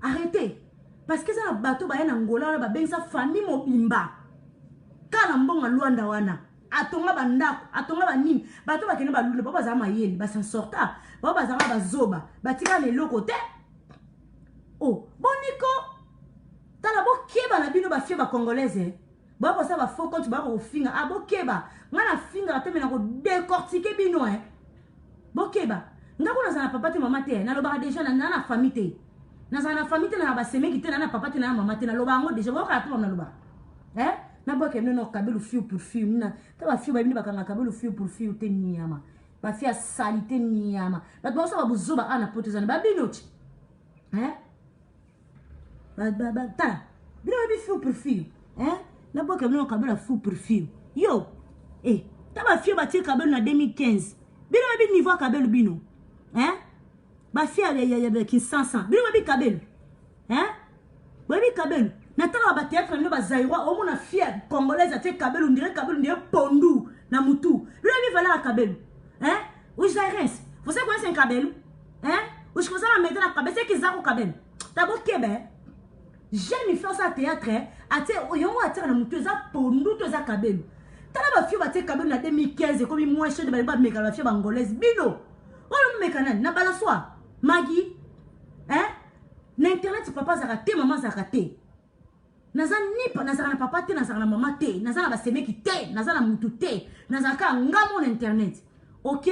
Arrêtez. Parce que ça na bateau baya na Angola wana babengisa famille mobimba. Kala mbongo Luanda wana. Atonga bandako, atonga banini. Bato bakende balula, ba bazala mayele, ba s'en sorta. Ba bazala bazoba, batika na eloko te. Oh, boniko. Tala bokeba na bino ba fille ba congolaise. Ba ko sa ba faux compte ba ko finga. Ah bokeba. Nga na finga te mais na ko décortiquer bino hein. Bokeba. Nga ko nazala na papa te mama te. Na lobaka déjà na na famille te. Nazala na famille te na ba semeki te na na papa te na mama te na loba yango déjà. Boka to na loba. Hein? Na boke bino na kabelu fiu pour fiu na. Ta ba fiu ba bino bakanga kabelu fiu pour fiu te niama. Ba fia salite niama. Ba ba ba buzoba ana poto zana ba bino ti. Hein? Ba ba ba tala. Bino ba fiu pour fiu. Hein? Na boke bino kabela fiu pour fiu. Yo. Eh, ta ba fiu ba tie kabelu na 2015. Bino ba bi niveau kabelu bino. Hein? Ba fiu ya ya ya Kinshasa. Bino ba bi kabelu. Hein? Boyebi kabelu natalaka ba théâtre na bino ba zaïrois omona fille congolaise atie kabelu ndire kabelu ndire pondu na mutu bino yebi valeur ya kabelu hein? Os zaïriens você conhece um cabelo hein? Os que você vai meter na cabeça é que zako cabelo tá bom que bem jeune fille osala théâtre atie yango atiaka na mutu eza pondu to eza kabelu tala ba fille batie kabelu na 2015 ekomi moins cher balingi bameka ba fille bangolaise bino oyo momeka nani na balançoire magi hein? Na internet papa azalaka te mama azalaka te. Naza ni nazalaka na papa te nazalaka na mama te naza na basemeki te naza na mutu te nazalaka nga mo na internet. OK?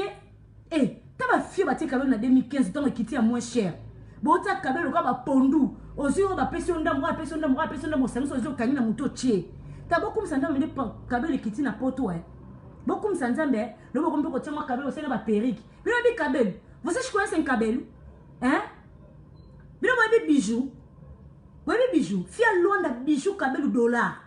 Eh, ta ba fille batie kabelo na 2015 ntango ekiti ya moins cher. Botia kabelo kaka bapondu. Ozwi oyo bapesi yo ndambo, oyo apesi yo ndambo, oyo apesi yo ndambo, osangisi ozwi okangi na mutu otie. Ta bokumisa nzambe nde kabelo ekiti na poto eh. Bokumisa nzambe eh. Lobo bokomi mpe kotia mwa kabelo osali na ba perruque. Bino bi kabelo. Vocês conhecem cabelo? Hein? Bino boyebi bijou? Boyebi bijou? Fia Luanda bijou kabelo dollar.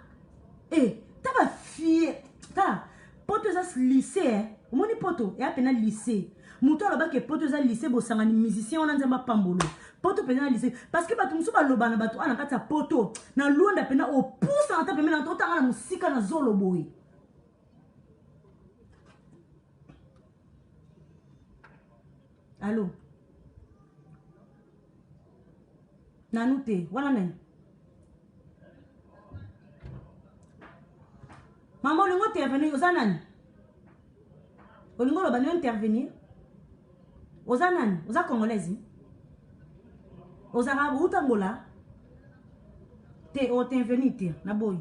Eh, ta ba fille, tala poto eza lycée eh. Omoni poto eya pena lycée. Moto alobaki poto eza lycée bosangani musicien wana nzambe apambolo. Poto pena na lycée parce que bato mosusu baloba na bato ana kati ya poto na Luanda pena opusana ta pembeni na otanga na mosika na zolo boye. Allo? Nanu te, wana nani? Mama olingo intervenir, oza nani? Olingo oloba nini intervenir? Oza nani? Oza congolaise? Ozalaka outa Angola? Te, ointervenir te, naboyi.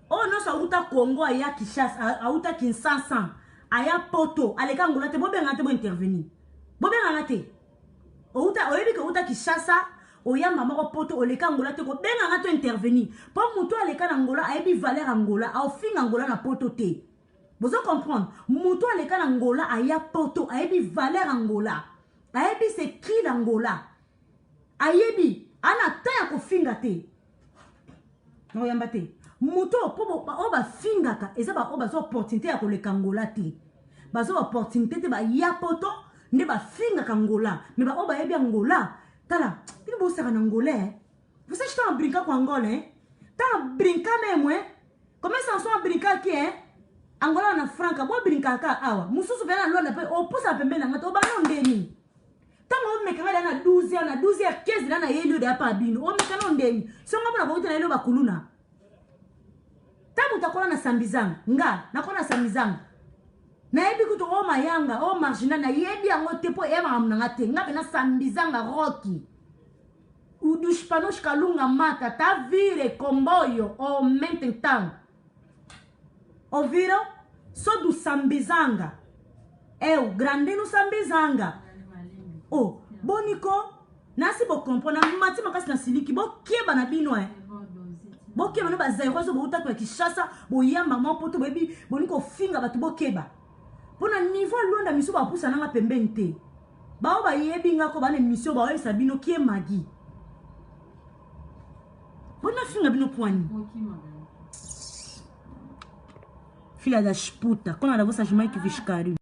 Oyo nyonso auta Congo aya Kinshasa, auta Kinshasa, aya Poto, aleka Angola te, bobengana te bo intervenir. Bobengana te. Outa oyebi ke outa Kinshasa, oyamba moko Poto, oleka Angola te, kobengana to intervenir. Po moto aleka na Angola ayebi valeur Angola, aofinga Angola na Poto te. Bozo comprendre? Moto aleka na Angola aya Poto, ayebi valeur Angola. Ayebi c'est qui l'Angola. Ayebi ana temps ya kofinga te. Nakoyamba te. Moto po oyo bafingaka eza ba oyo bazwa opportunité ya koleka Angola te. Bazwa opportunité te baya Poto nde bafingaka Angola. Mais ba oyo bayebi Angola, tala, bino bosaka na Angola eh. Vocês estão a brincar com Angola, hein? Estão a brincar mesmo, hein? Começam só a brincar aqui, hein? Angola na franca, bo brincar ka awa. Mususu pe na Luanda pe opusa pembeni na nga to bano ndeni. Tango omeka nga na 12h na 12h15 na na yeli oyo pa bino. Omeka no ndeni. Songa mona ko na yeli bakuluna. Tango takola na sambizanga, nga nakola na sambizanga. Nayebi kutu o mayanga, o marginal nayebi yango te po eya makambo na nga te. Nga pe na sambizanga roki. Udushpanush kalunga mata ta vire comboio o mente ntango. Ouviram? Sou do Sambizanga. Eu, grande no Sambizanga. Oh, Boni ko nasi bocomprendre mati makasi na siliki bokeba na bino e bokeba no bazairo azo boutaki na Kinshasa boyamba mwa poto boyebi boni kofinga bato bokeba mpo na niveau ya Luanda misu bapusa nanga pembeni te bao bayebi nga ko bana émission baoyebisa bino kie magi mpo nafinga bino pwani filha das puta quando ela você mais que viscari.